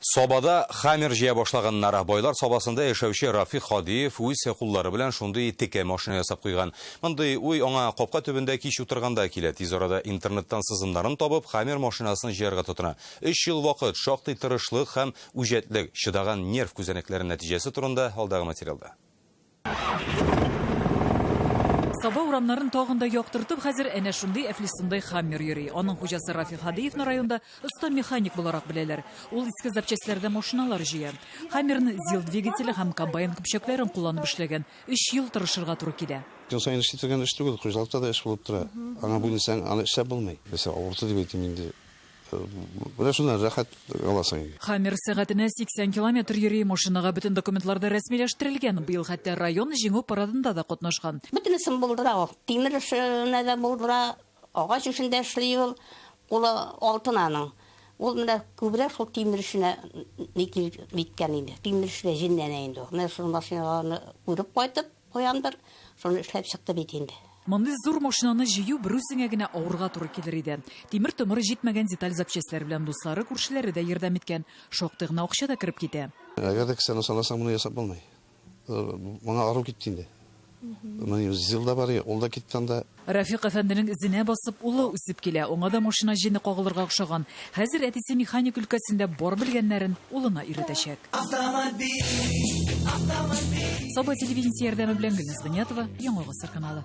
Сабада Хаммер җыя башлаганнар. Байлар Сабасында яшәүче Рафик Һадиев үз куллары белән шундый текә машина ясап куйган. Мондый уй аңа капка төбендә кич утырганда килә. Тиз арада интернеттан сызымнарын табып, Хаммер машинасын җыярга тотына. Өч ел вакыт, шактый тырышлык һәм үҗәтлек, чыдаган нерв күзәнәкләре нәтиҗәсе турында алдагы материалда. Саба урамнарын тагын да яктыртып, хәзер әнә шундый әфлисундай Хаммер йөри. Аның хуҗасы Рафик Һадиевны районда оста механик буларак беләләр. Ул иске запчастьләрдән машиналар җыя. Хаммерны ЗИЛ двигателе һәм комбайн көпчәкләрен кулланып эшләгән. Өч ел тырышырга туры килә. Көн саен эшли торган эш түгел, хуҗалыкта да эш булып тора. Аңа бүленсәң, аны эшләп булмый. Нәрсә авырты дип әйтим инде. Менә шуннан рәхәт аласың. Хаммер сәгатенә 80 километр йөри. Машинага бөтен документлар да рәсмиләштерелгән. Быел хәтта район Җиңү парадында да катнашкан. Бөтенесен булдыра ул. Тимер эшенә дә булдыра, агач эшен дә эшли ул. Кулы алтын аның. Ул менә күбрәк шул тимер эшенә ни киткән инде. Тимер эшенә җенләнә инде ул. Менә шул машиналарны күреп кайтып, Каяндыр шуны эшләп чыкты бит инде. Мондый зур машинаны җыю берүзеңә генә авырга туры килер иде. Тимер-томыры җитмәгән деталь-запчастьләр белән дуслары, күршеләре дә ярдәм иткән. Шактый гына акча да кереп китә. Әгәр дә кесәне санасаң, моны ясап булмый. Моңа ару китте инде. Моны ЗИЛ да бар, ул да китте анда. Рафик әфәнденең эзенә басып, улы үсеп килә. Аңа да машина җене кагылырга охшаган. Хәзер әтисе механик өлкәсендә бар белгәннәрен улына өйрәтәчәк. Саба телевидениесе ярдәме белән Гөлназ Гыйниятова, Яңа Гасыр каналы.